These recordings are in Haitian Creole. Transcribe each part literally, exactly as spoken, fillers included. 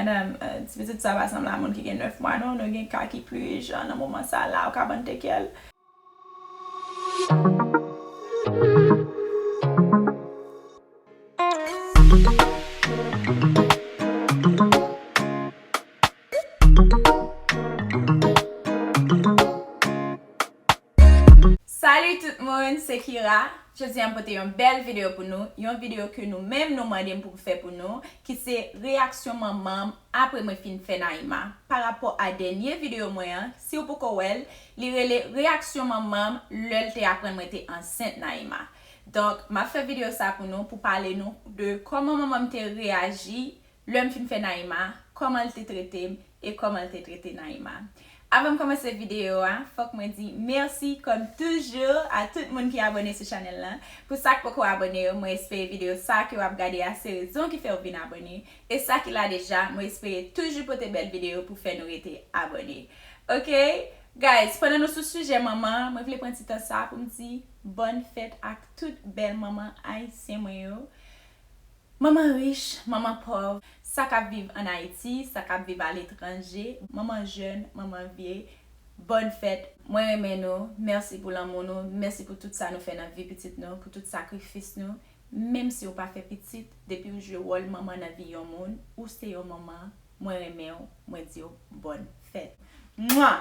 Madam, eh, ti pitit sa pa sanble a moun ki gen nèf mwa, non. Nou gen ka ki pli ijan nan moman sa la, ou ka ban n tekèl. Salut tout moun, se Kira. Jodi a m pote yon bèl videyo pou nou, yon videyo ke nou menm nou mande m pou m fè pou nou, ki se reyaksyon manman m apre mwen fin fè Naïma. Pa rapò a dènye videyo mwen an, si w poko wè l, li rele reyaksyon manman m lè l te aprann mwen te ansent Naïma. Donk, m ap fè videyo sa pou nou, pou pale nou de kòman manman m te reyaji lè m fin fè Naïma, kòman l te trete m e kòman l te trete Naïma. Avan m kòmanse videyo a, fòk mwen di mèsi, kòm toujou, a tout moun ki abòne sou chanèl lan. Pou sa k poko abòne yo, mwen espere videyo sa ke w ap gade a se rezon ki fè w vin abòne. E sa ki la deja, mwen espere toujou pote bèl videyo pou fè nou rete abòne. Oke? Guys, pandan nou sou sijè manman, mwen vle pran ti tan sa pou m di bòn fèt ak tout bèl manman ayisyen mwen yo. Manman rich, manman pòv, sa k ap viv ann Ayiti, sa k ap viv aletranje, manman jèn, manman vye, bòn fèt. Mwen renmen nou, mèsi pou lanmou nou, mèsi pou tout sa nou fè nan vi pitit nou, pou tout sakrifis nou. Menm si w pa fè pitit, depi w jwe wòl manman nan vi yon moun, ou se yon manman, mwen renmen w, mwen di w bòn fèt. Mwa!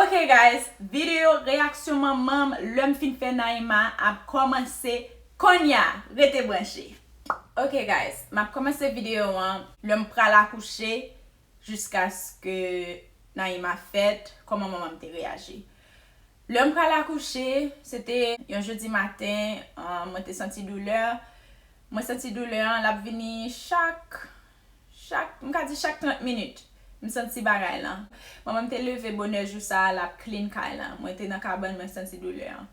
Ok guys, videyo reyaksyon manman m lè m fin fè Naïma ap kòmanse kounye a, rete branche. Ok guys, m ap kòmanse videyo an lè m pral akouche jiskaske Naïma fèt, kòman manman m te reyaji. Lè m pral akouche, se te yon jedi maten, ah, mwen te santi doulè. Mwen santi doulè an, l ap vini chak Chak, m ka di chak trant minit, m santi bagay lan. Manman m te leve bonè jou sa a, l ap clean kay lan. Mwen te nan kabann, mwen santi doulè an.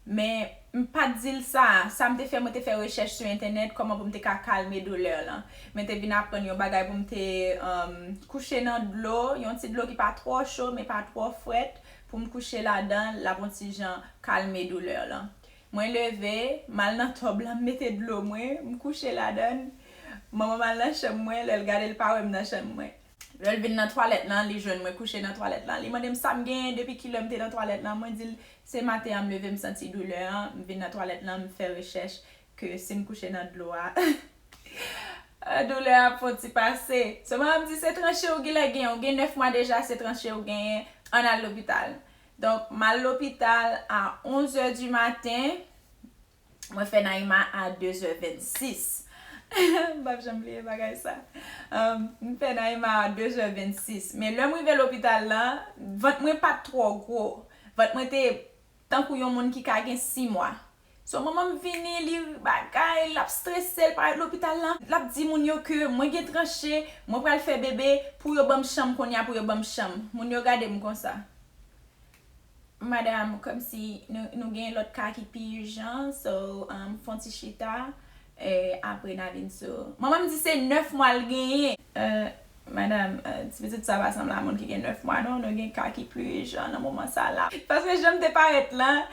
Men, m pa t di l sa. Sa m te fè, mwen te fè rechèch sou entènèt, kòman pou m te ka kalme doulè lan. Mwen te vin aprann yon bagay pou m te, um, kouche nan dlo, yon ti dlo ki pa twò cho, men pa twò frèt, pou m kouche ladan l, l ap yon ti jan kalme doulè lan. Mwen leve, m al nan tòb lan, m mete dlo mwen, m kouche ladan l. Manman m al nan chanm mwen, lè l gade, l pa wè m nan chanm mwen. Lè l vin nan twalèt lan, li jwenn mwen kouche nan twalèt lan. Li mande m sa m genyen, depi kilè m te nan twalèt lan. Mwen di l, se maten an m leve, m santi doulè an, m vin nan twalèt lan, m fè rechèch ke si m kouche nan dlo a, doulè a ap fon ti pase. So, manman m di, se tranche ou genlè genyen, ou gen nèf mwa deja, se tranche ou genyen, ann al lopital. Donk, m al lopital a onz è di maten. Mwen fè Naïma a de zè vennsis. M p ap janm bliye bagay sa. Um, m fè Naïma a de zè vennsis. Men lè m rive lopital lan, vant mwen pa t twò gwo. Vant mwen te tankou yon moun ki ka gen sis mwa. So, manman m vini, li bagay, l ap strese, l parèt lopital lan. L ap di moun yo ke mwen gen tranche, mwen pral fè bebe, pou yo ban m chanm kounye a, pou yo ban m chanm. Moun yo gade m konsa. Madam, kòmsi nou, nou gen lòt ka ki pi ijan, so, um, fè yon ti chita, eh, apre n a vin sou. Manman m di se nèf mwa l genyen. Eh, madam, eh, ti pitit sa pa sanble a moun ki gen nèf mwa, non. Nou gen ka ki pi ijan nan moman sa la. Paske jan m te parèt lan,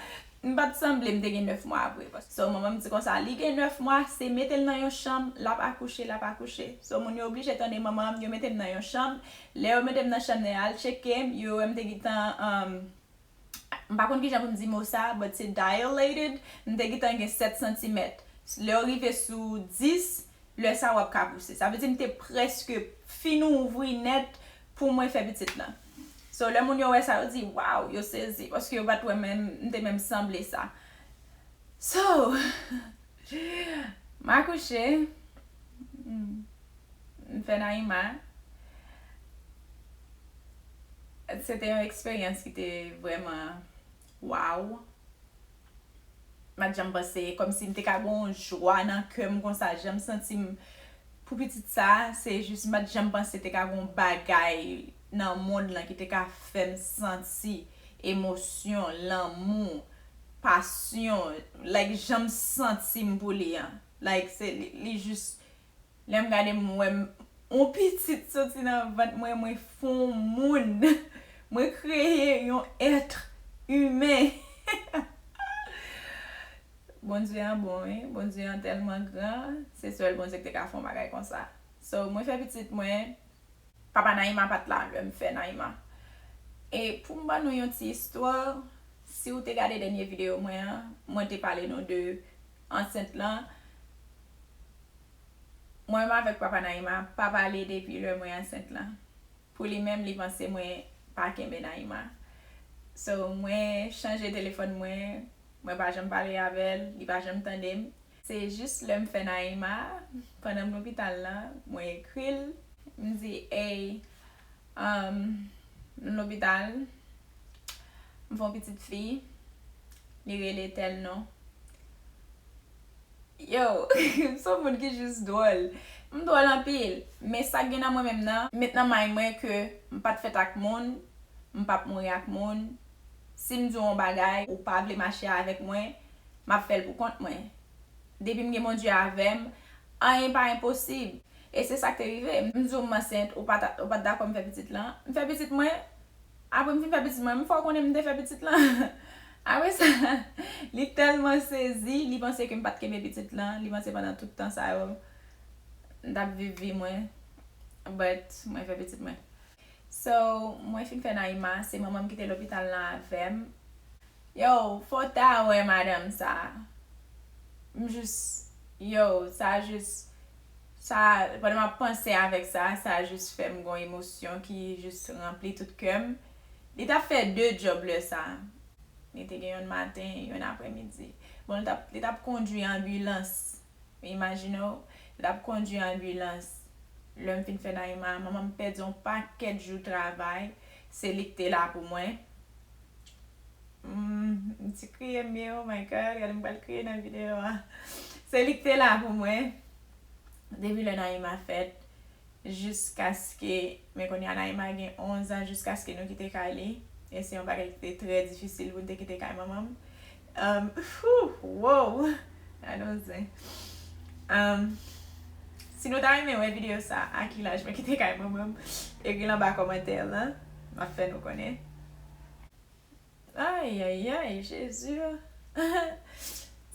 m pa t sanble m te gen nèf mwa vre. So, manman m di konsa, li gen nèf mwa, se mete l nan yon chanm, l ap akouche, l ap akouche. So, moun yo oblije tande manman m, yo mete m nan yon chanm. Lè yo mete m nan chanm nan, y al tcheke m, yo wè m te gentan, um, m pa konn kijan pou m di mo sa, but se dilated, m te gentan gen sèt santimèt. Lè w rive sou dis, lè sa w ap ka pouse. Sa vle di m te prèske fin ouvri nèt pou mwen fè pitit lan. So, lè moun yo wè sa, yo di, "Waw," yo sezi, paske yo pa t wè menm, m te menm sanble sa. So, m akouche, m fè Naïma. Se te yon eksperyans ki te vrèman waw. M pa t janm panse, kòmsi m te ka gen yon jwa nan kè m konsa, jan m santi m pou pitit sa, se jis m pa t janm panse te ka gen yon bagay nan mond lan ki te ka fè m santi emosyon, lanmou, pasyon, like, jan m santi m pou li an. Like, se, li, li jis, lè m gade m, m wè m, yon pitit soti nan vant mwen, mwen fè yon moun. Mwen kreye yon èt imen. Bondye an bon, wi. Bondye an tèlman gran, se sèl Bondye ki te ka fè yon bagay konsa. So, mwen fè pitit mwen, Papa Naïma pa t la avè m fè Naïma. E pou m ban nou yon ti istwa, si w te gade dènye videyo mwen an, mwen te pale nou de ansent lan. Mwen menm avèk papa Naïma pa pale depi lè mwen ansent lan. Pou li menm, li panse mwen pa kenbe Naïma. So, mwen chanje telefòn mwen, mwen pa janm pale avè l, li pa janm tande m. Se jis lè m fè Naïma, pandan m lopital lan, mwen ekri l, m di, "Ey, um, m lopital, m fè yon pitit fi, li rele tèl non." Yo, m se yon moun ki jis dwòl. M dwòl anpil, men sa k gen nan mwen menm nan, met nan mind mwen ke m pa t fèt ak moun, m p ap mouri ak moun. Si m di w yon bagay, ou pa vle mache avèk mwen, m ap fè l pou kont mwen. Depi m gen Bondye avè m, anyen pa enposib. E se sa k te rive. M di w m ansent, ou pa ta, ou pa t dakò m fè pitit lan. M fè pitit mwen, apre m fin fè pitit mwen, m fè w konnen m te fè pitit lan. Apre sa, li tèlman sezi, li panse ke m pa t kenbe pitit lan, li panse pandan tout tan sa yo, m t ap viv vi mwen, but mwen fè pitit mwen. So, mwen fin fè Naïma, se manman m ki te lopital lan avè m. Yo, fò w ta wè madanm sa. M jis, yo, sa jis, sa, pandan m ap panse avèk sa, sa jis fè m gon emosyon ki jis ranpli tout kè m. Li t ap fè de djòb lè sa. Li te gen yonn maten, yonn aprèmidi. Bon, li t ap, li t ap kondui anbilans. Imajine w, l ap kondui anbilans. Lè m fin fè Naïma, manman m pèdi yon pakèt jou travay. Se li k te la pou mwen. Mm, m ti kriye m ye, oh my God, gade m pral kriye nan videyo a. Se li k te la pou mwen. Depi lè Naïma fèt, jiskaske, men kounye a Naïma gen onz an, jiskaske nou kite kay li. E se yon bagay ki te trè difisil pou n te kite kay manman m. Um, whew, wow! Gade yon zen. Um, si nou ta renmen wè videyo sa, a ki laj mwen kite kay manman m, ekri l anba kòmantè lan, m ap fè nou konnen. Ay, ay, ay, Jezi.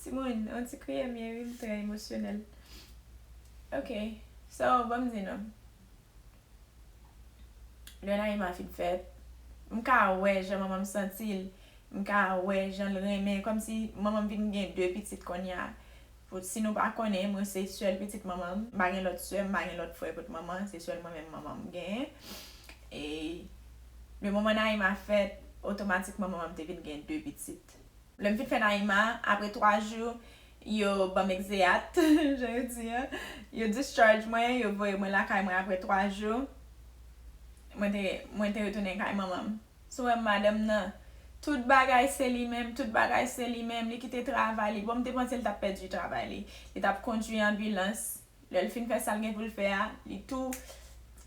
Timoun, yon ti kriye m ye wi, m trè emosyonèl. Ok, so, ban m di nou. Lè Naïma fin fèt, m ka wè jan manman m santi l, m ka wè jan l renmen, kòmsi manman m vin gen de pitit kounye a. Pou, si nou pa konnen, mwen se sèl pitit manman m, m pa gen lòt sè, m pa gen lòt frè kot manman, se sèl mwen menm manman m genyen. E le moman Naïma fèt, otomatikman manman m te vin gen de pitit. Lè m fin fè Naïma, apre twa jou, yo ban m egzeyat, jan yo di an. Yo discharge mwen, yo voye mwen lakay mwen apre twa jou. Mwen te, mwen te retounen kay manman m. Si w wè madanm nan, tout bagay se li menm, tout bagay se li menm, li kite travay li. Bon, m te panse l t ap pèdi travay li. Li t ap kondui anbilans. Lè l fin fè sa l gen pou l fè a, li tou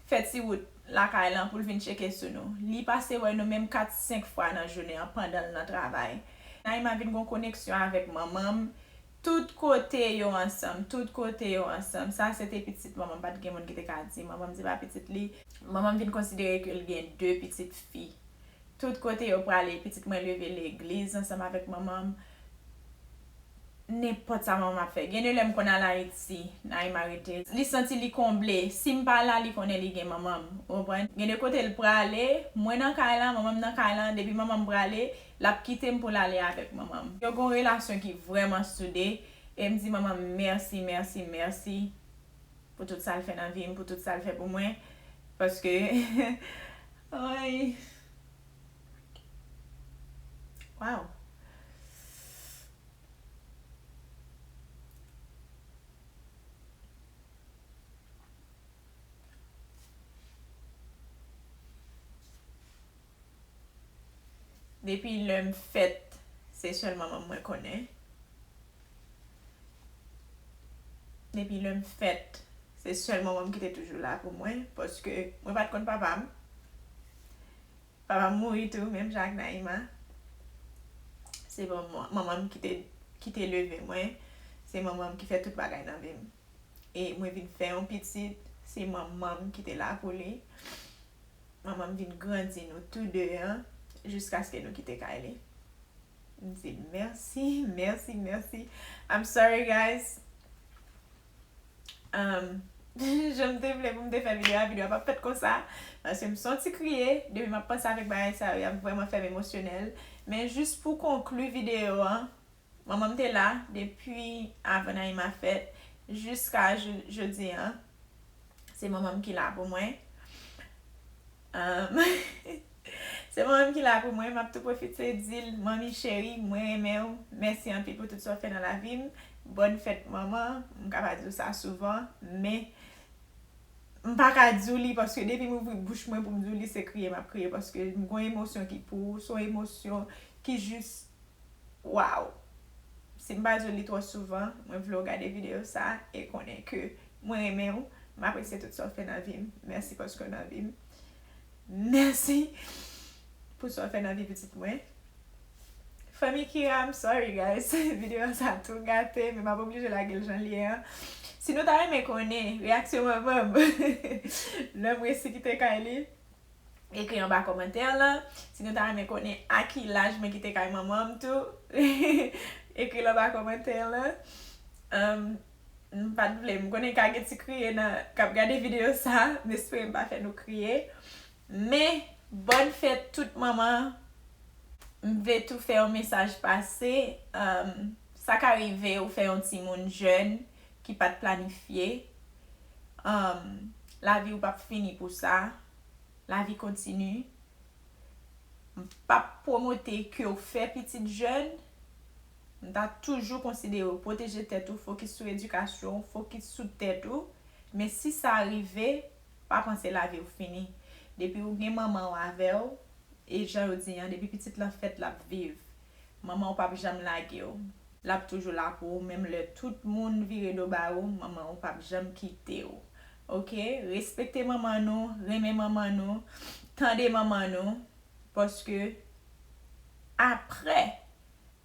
fè ti wout lakay lan pou l vin tcheke sou nou. Li pase wè nou menm kat, senk fwa nan jounen an pandan l nan travay. Naïma vin gon koneksyon avèk manman m. Tout kote yo ansanm, tout kote yo ansanm. Sa se te pitit manman m, pa t gen moun ki te ka di manman m se pa pitit li. Manman m vin konsidere ke l gen de pitit fi. Tout kote yo prale, pitit mwen leve legliz ansanm avèk manman m. Nenpòt sa manman m ap fè. Gen de lè m konn al Ayiti, Naïma rete. Li santi li konble. Si m pa la, li konnen li gen manman m. Ou konprann? Gen de kote l prale, mwen nan kay lan, manman m nan kay lan. Depi manman m prale, l ap kite m pou l ale avèk manman m. Yo gon relasyon ki vrèman soude. E m di manman m mèsi, mèsi, mèsi. Pou tout sa l fè nan vi m, pou tout sa l fè pou mwen. Paske, ay. Wow. Depi lè m fèt, se sèl manman m mwen konnen. Depi lè m fèt, se sèl manman m ki te toujou la pou mwen, paske mwen pa t konn papa m. Papa m mouri tou, menm jan ak Naïma. Se manman, manman m ki te, ki te leve mwen. Se manman m ki fè tout bagay nan vi m. E mwen vin fè yon pitit, se manman m ki te la pou li. Manman m vin grandi nou tou de an, jiskaske nou kite kay li. M di mèsi, mèsi, mèsi. I'm sorry, guys. Um, Jan m te vle pou m te fè videyo a, videyo a p ap fèt konsa. Paske m santi kriye. Depi m ap panse avèk bagay sa yo, y ap vrèman fè m emosyonèl. Men jis pou konkli videyo an, manman m te la depi avan Naïma fèt jiska jodi an. Se manman m ki la pou mwen. Um, se manman m ki la pou mwen. M ap tou pwofite di l, manmi cheri, mwen renmen w. Mèsi anpil pou tout sa w fè nan lavi m. Bòn fèt manman. M ka pa di w sa souvan, men m pa ka di w li paske depi m ouvri bouch mwen pou m di w li, se kriye m ap kriye paske m gon emosyon ki pou ou, se yon emosyon ki jis, waw. Si m pa di w li twò souvan, mwen vle w gade videyo sa e konnen ke mwen renmen w, m apresye tout sa w fè nan vi m. Mèsi paske w nan vi m. Mèsi pou sa w fè nan vi pitit mwen. Fanmi Kira, I'm sorry guys. Videyo sa tou gate, men m ap oblije lage l jan l ye an. Si nou ta renmen konnen reyaksyon manman m lè m resi kite kay li, ekri anba kòmantè lan. Si nou ta renmen konnen a ki laj mwen kite kay manman m tou, ekri l anba kòmantè lan. Um, m pa t vle, m konnen ka gen ti kriye nan k ap gade videyo sa, m espere m pa fè nou kriye. Men, bòn fèt tout manman. M vle tou fè yon mesaj pase. Um, sa ka rive ou fè yon timoun jèn ki pa t planifye. Um, lavi w p ap fini pou sa. Lavi kontini. M p ap pwomote ke w fè pitit jèn. M ta toujou konsidere w pwoteje tèt ou, fokis sou edikasyon w, fokis sou tèt ou. Men si sa rive, pa panse lavi w fini. Depi w gen manman w avè w, e jan yo di an, depi pitit lan fèt, l ap viv. Manman w p ap janm lage w. L ap toujou la pou ou, menm lè tout moun vire do ba ou, manman w p ap janm kite w. Oke? Respekte manman nou, renmen manman nou, tande manman nou, paske apre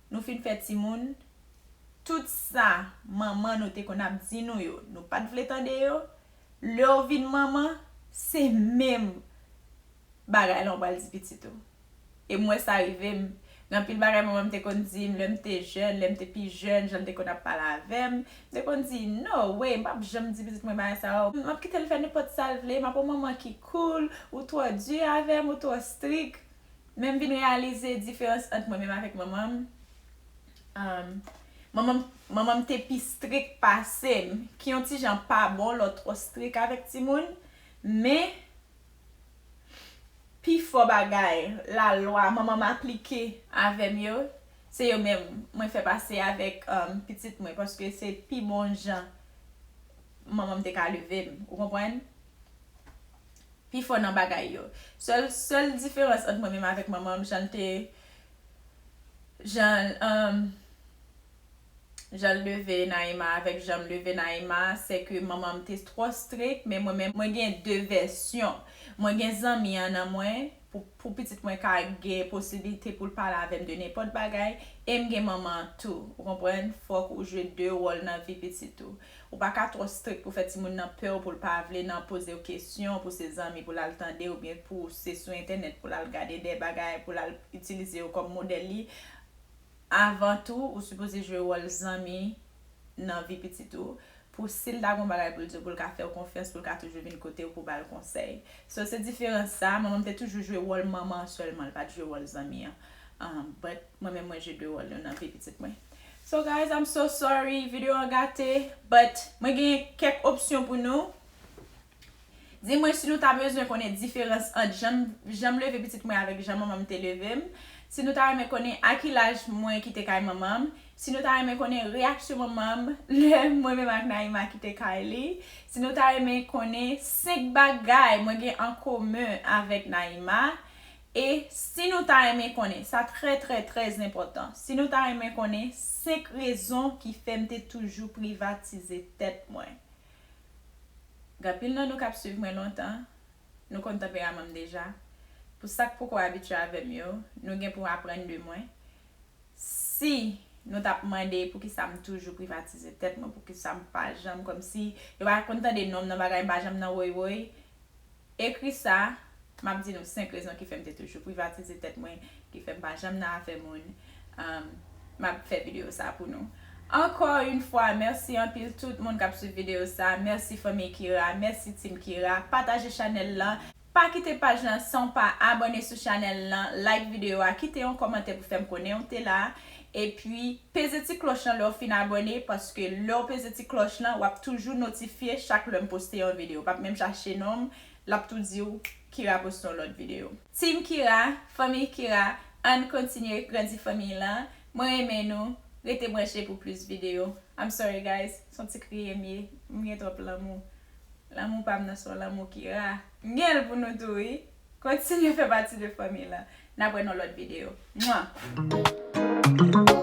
nou fin fè timoun, tout sa manman nou te konn ap di nou yo, nou pa t vle tande yo, lè w vin manman, se menm bagay la w pral di pitit ou. E m wè sa rive m. Gen anpil bagay manman m te konn di m lè m te jèn, lè m te pi jèn, jan l te konn ap pale avè m. M te konn di, "No way, m p ap janm di pitit mwen bagay sa yo. M ap kite l fè nenpòt sa l vle, m ap yon manman ki cool, ou twò di avè m, ou twò strik." Men m vin reyalize diferans ant mwen menm avèk manman m. Um, manman m, manman m te pi strik pase m, ki yon ti jan pa bon lè w twò strik avèk timoun. Men, pifò bagay, lalwa manman m aplike avè m yo, se yo menm mwen fè pase avèk, um, pitit mwen, paske se pi bon jan manman m te ka leve m, ou konprann? Pifò nan bagay yo. Sèl, sèl diferans ant mwen menm avèk manman m, jan l te, jan, um, jan l leve Naïma avèk jan m leve Naïma, se ke manman m te twò strik, men mwen menm, mwen gen de vèsyon. Mwen gen zanmi an nan mwen, pou, pou pitit mwen ka gen posiblite pou l pale avè m de nenpòt bagay, e m gen manman an tou. Ou konprann? Fòk ou jwe de wòl nan vi pitit ou. Ou pa ka twò strik pou fè timoun nan pè w, pou l pa vle nan poze w kesyon, pou se zanmi pou l al tande, oubyen pou se sou entènèt pou l al gade de bagay, pou l al itilize yo kòm modèl li. Avan tou, ou sipoze jwe wòl zanmi nan vi pitit ou. Pou si l ta gon bagay pou l di w, pou l ka fè w konfyans, pou l ka toujou vin kote w pou ba l konsèy. So, se diferans sa, manman m te toujou jwe wòl manman an sèlman, l pa t jwe wòl zanmi an. Um, but mwen menm mwen jwe de wòl yo nan vi pitit mwen. So guys, I'm so sorry, videyo an gate, but mwen gen kèk opsyon pou nou. Di mwen si nou ta bezwen konnen diferans ant jan, jan m leve pitit mwen avèk jan manman m te leve m. Si nou ta renmen konnen a ki laj mwen kite kay manman m. Si nou ta renmen konnen reyaksyon manman m lè mwen menm ak Naïma kite kay li. Si nou ta renmen konnen senk bagay mwen gen an komen avèk Naïma. E si nou ta renmen konnen, sa trè, trè, trè enpòtan. Si nou ta renmen konnen senk rezon ki fè m te toujou privatize tèt mwen. Gen anpil nan nou k ap swiv mwen lontan, nou konn tanperaman m deja. Pou sa k poko abitye avè m yo, nou gen pou aprann de mwen. Si nou t ap mande poukisa m toujou privatize tèt mwen, poukisa m pa janm, kòmsi yo pa konn tande non m nan bagay, m pa janm nan woy woy, ekri sa, m ap di nou senk rezon ki fè m te toujou privatize tèt mwen, ki fè m pa janm nan afè moun. Um, m ap fè videyo sa pou nou. Encore une fois, mèsi anpil tout moun k ap swiv videyo sa. Mèsi fanmi Kira, mèsi team Kira. Pataje chanèl lan. Pa kite paj lan san w pa abòne sou chanèl lan, like videyo a, kite yon kòmantè pou fè m konnen ou te la. Epi, peze ti klòch lan lè w fin abòne, paske lè w peze ti klòch lan, w ap toujou notifye chak lè m poste yon videyo. W ap menm chache non m, l ap tou di w Kira poste yon lòt videyo. Team Kira, fanmi Kira, ann kontinye grandi fanmi lan. Mwen renmen nou, rete branche pou plis videyo. I'm sorry guys, se yon ti kriye m ye, m gen twòp lanmou. Lanmou pa m nan se yon lanmou ki ra. M gen l pou nou tou wi. Kontinye fè pati de fanmi lan. N ap wè nan lòt videyo. Mwa!